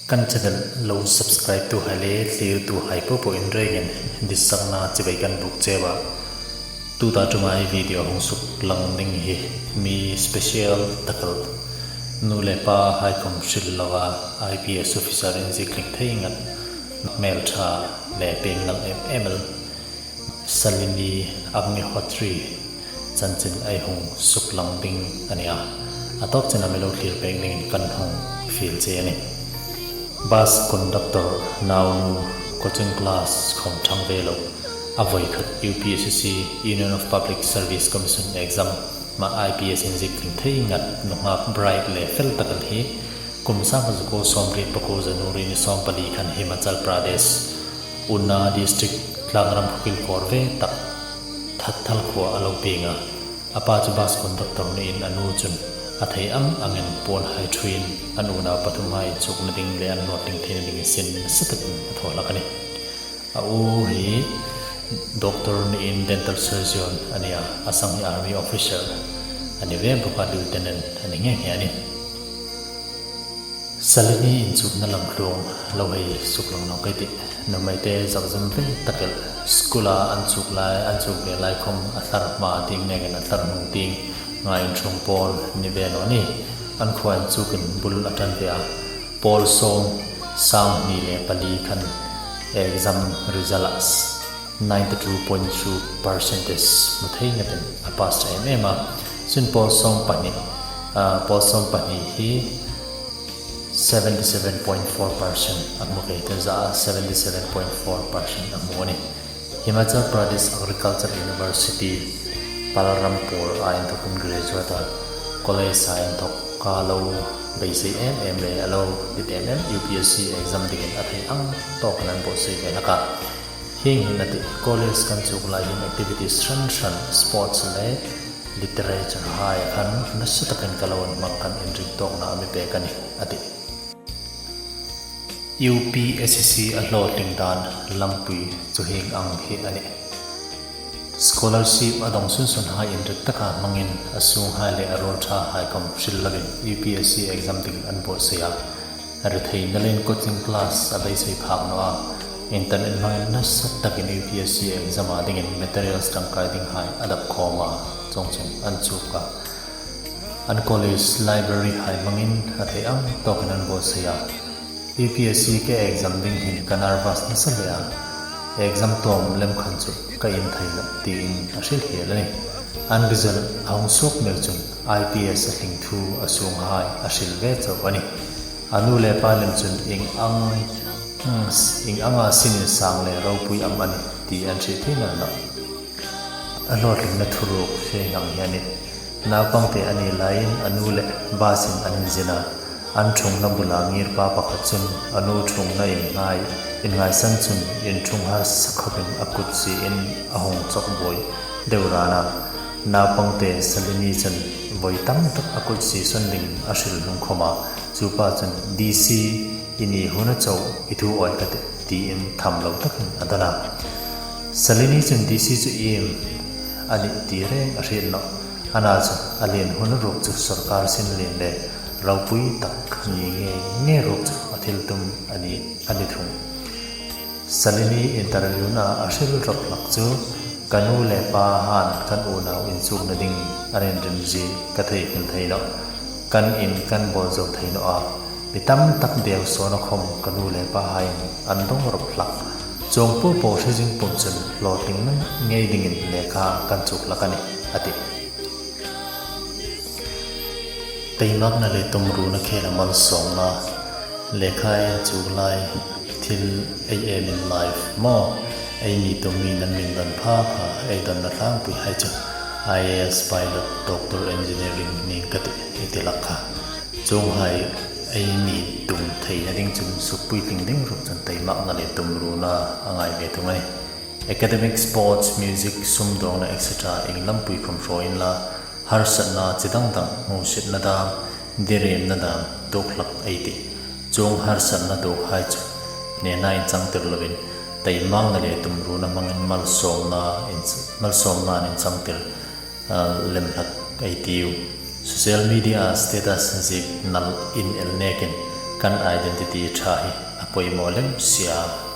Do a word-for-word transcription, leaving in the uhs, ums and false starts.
Kan channel lo subscribe-tuhai le thlirtuhai popo in rengin ditsakna chibai kan buk cheu a. Tuta ṭuma ei video hung suklang ding hi mi special tak el, nu le pahai khom hril lova I P S officer inziek tling thei ngat, hmelṭha le pieng nal em em el Salini Agnihotri chanchin ei hung suklang ding a nih a. A tawp chena mi lo thlir pek dingin kan hung fiel che a nih. Bus conductor naunu, coaching class khom ṭhang ve lo, a voi khat U P S C, Union of Public Service Commission exam-a I P S inziek tling thei ngat nunghak bright le fel tak el hi kum sangkhat zakuo sawmriet pakuo January ni sawmpali khan Himachal Pradesh, Una District, tlangram khawkil kawr ve tak Thatthal khuoa a lo pieng a. A pa chu bus conductor niin a nu chun a thei ang angin puonhai ṭhuin an unau pathumhai inchukna ding le an hlawtling theina dingin sin nasa takin a thaw hlak a nih. A u hi doctor niin dental surgeon a nih a, a sang hi army officer a ni ve bawk a, lieutenant a ni nghe nghe a nih. Salini inchukna lam hluong lo hei suklang nawk ei tih. Nuhmeite zak zam ve tak el, school-a an chuk lai, an chuk ve lai khom a thlar hma tieng nengin a thlar hnung tieng nga inṭhung pawl ni ve naw ni. An khuo inchukin bul a ṭan ve a. Pawl sawm, sanghni le pali khan exam result-a ninety two point two percentage hmu thei ngatin a pass ta em em a. Chun pawl sawm pahni, ah, pawl sawm pahni hi seventy seven point four percent a hmu ve ta zaa, seventy seven point four percent a hmu a nih. Himachal Pradesh Agriculture University, Balrampur-a inthawkin graduate a, college-a inthawka lo beisei em em le a lo dit em em U P S C exam dingin a thei ang tawkin an buotsai ve hlak a. Hieng hin a tih, college kan chuk lai hin activities hran hran, sports le literature-hai khan nasa takin ka lo inhmang khan inring tawkna a mi pek a nih, a tih. U P S C a hlawtling dan lampui chu hieng ang hi a nih. Scholarship a dawng sun sunhai inrik taka hmangin a sunghai le a ruolṭhahai khom hril lovin U P S C exam dingin an buotsai a. Retheina leiin coaching class a beisei phak naw a. Internet hmangin nasa takin U P S C exam-a dingin materials ṭangkai dinghai a dap khawm a, chuongchun an chuk a. An college library-hai hmangin a thei ang tawkin an buotsai a. U P S C ka exam ding hin ka nervous nasa hle a. Exam tawm lem khan chu ka inthei nawh tiin a hril hiel a nih. An result a hung suok miau chun I P S a tling thu a sunghai a hril ve chauh a nih. A nu le pa lem chun ieng ang, ieng anga sin insang le ropui am a nih ti an hriet thei naw nawh. A hlawtlingna thuruk hre inang hi a nih. Naupangte a ni laiin a nu le bus-in an inzin a. An ṭhungna bula ngirpa pakhat chun a nu ṭhungna inngai, inngai san chun inṭhung harsa khawpin a kut siin a hung chawk buoi deu ran a. Naupangte Salini chun voi tam tak a kut si sawn dingin a hril hlung khawm a. Chu pa chun, "D C i ni huna chauh i thu awi ka tih," tiin tham lo takin a don a. Salini chun D C chu iem a nih ti reng a hriet nawh. Ana chu a lien huna ruok chu sawrkar sin lien le ropui tak ni ngei ngei ruok chu a thil tum a ni, a ni thung. Salini interview-na a hril rawp hlak chu, "Ka nu le pahaiin kan unau inchukna ding an inrem zie ka thei hmel thei nawh. Kan in kan bawl zo thei nawh a. Mi tam tak deu sawna khawm ka nu le pahaiin an dawng rawp hlak. Chuong po po hre zing pum chun hlawtlingna ngei dingin lekha kan chuk hlak a nih," a tih. Taimakna le tumruna khela malsawmna, lekha ei chuk lai, thil ei aim in life maw, eini tum mi'n an mi don pha pha, ei donna tlangpuihai chu I A S, pilot, doctor, engineering ning ka tih, ei ti hlak kha. Chuonghai eini tum theina ding chun sukpuitling ding ruok chun taimakna le tumruna a ngai ve thung a nih. Academic, sports, music, sumdawngna, et cetera ieng lampui khawm hraw inla, harsatna chi dang dang, hmusietna dam, diriemna dam tuok hlak ei tih. Chuong harsatna tuokhai chu hnena inchangtir lovin, taimakna le tumruna hmangin malsawmna in, malsawmna an inchangtir, ah, lem hlak ei tiu. Social media status ziek nal in el nekin Kan identity ṭha hi a pawimaw lem si a.